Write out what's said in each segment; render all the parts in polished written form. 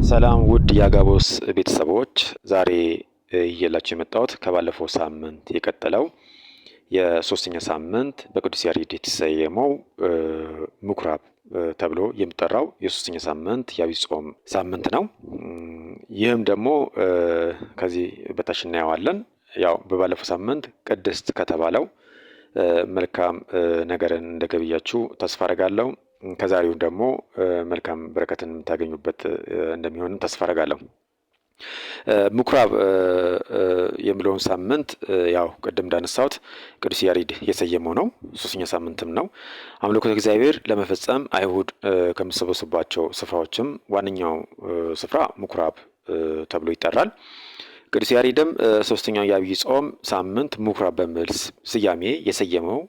ሰላም ውድ የአጋቦስ ቤተሰቦች፣ ዛሬ ይዤላችሁ የመጣሁት ከባለፈው ሳምንት የቀጠለው የሶስተኛ ሳምንት በቅዱስ ያሬድ የተሰየመው ምኩራብ ተብሎ የሚጠራው የሶስተኛ ሳምንት የዐቢይ ጾም ሳምንት ነው። ይህም ደግሞ ከዚህ በታች እናየዋለን። ያው በባለፈው ሳምንት ቅድስት ከተባለው መልካም ነገርን እንደገብያችሁ ተስፋ አደርጋለሁ። ከዛሬው ደግሞ መልካም በረከትን የምታገኙበት እንደሚሆንም ተስፋ አደርጋለሁ። ምኩራብ የሚለውን ሳምንት ያው ቅድም እንዳነሳሁት ቅዱስ ያሬድ የሰየመው ነው። ሶስተኛ ሳምንትም ነው። አምልኮተ እግዚአብሔር ለመፈጸም አይሁድ ከሚሰበሰቡባቸው ስፍራዎችም ዋነኛው ስፍራ ምኩራብ ተብሎ ይጠራል። ቅዱስ ያሬድም ሶስተኛው የዐቢይ ጾም ሳምንት ምኩራብ በሚል ስያሜ የሰየመው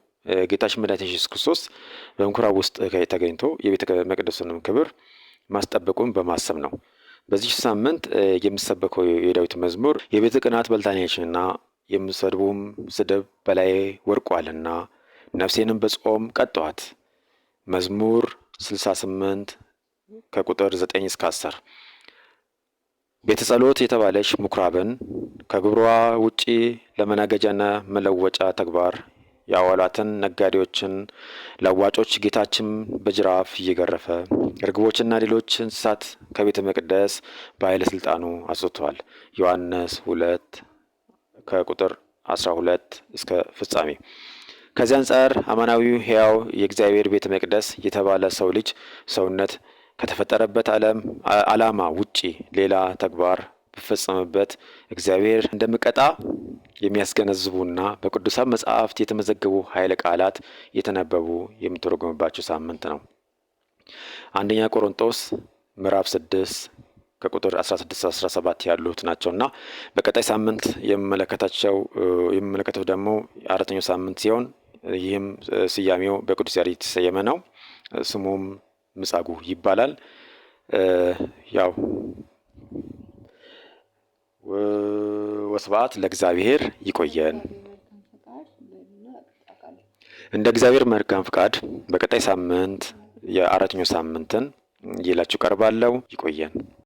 ጌታችን መድኃኒታችን ኢየሱስ ክርስቶስ በምኩራብ ውስጥ ተገኝቶ የቤተ መቅደሱንም ክብር ማስጠበቁን በማሰብ ነው። በዚህ ሳምንት የሚሰበከው የዳዊት መዝሙር የቤተ ቅናት በልታኛችንና የምሰድቡም ስድብ በላይ ወድቋልና ነፍሴንም በጾም ቀጠዋት። መዝሙር 68 ከቁጥር 9 እስከ 10። ቤተ ጸሎት የተባለች ምኩራብን ከግብሯ ውጪ ለመነገጃና መለወጫ ተግባር የአዋሏትን ነጋዴዎችን፣ ለዋጮች ጌታችን በጅራፍ እየገረፈ ርግቦችና ሌሎች እንስሳት ከቤተ መቅደስ በኃይለ ስልጣኑ አስወጥተዋል። ዮሐንስ 2 ከቁጥር 12 እስከ ፍጻሜ። ከዚህ አንጻር አማናዊው ሕያው የእግዚአብሔር ቤተ መቅደስ የተባለ ሰው ልጅ ሰውነት ከተፈጠረበት ዓለም ዓላማ ውጪ ሌላ ተግባር ቢፈጸምበት እግዚአብሔር እንደሚቀጣ የሚያስገነዝቡና በቅዱሳን መጽሐፍት የተመዘገቡ ኃይለ ቃላት የተነበቡ የሚተረጎምባቸው ሳምንት ነው። አንደኛ ቆሮንቶስ ምዕራፍ 6 ከቁጥር 16 17 ያሉት ናቸውና በቀጣይ ሳምንት የምመለከታቸው የምመለከተው ደግሞ አራተኛው ሳምንት ሲሆን ይህም ስያሜው በቅዱስ ያሬድ የተሰየመ ነው። ስሙም ምጻጉዕ ይባላል። ያው ወስብሐት ለእግዚአብሔር። ይቆየን። እንደ እግዚአብሔር መልካም ፍቃድ በቀጣይ ሳምንት የአራተኛው ሳምንትን ይላችሁ ቀርባለሁ። ይቆየን።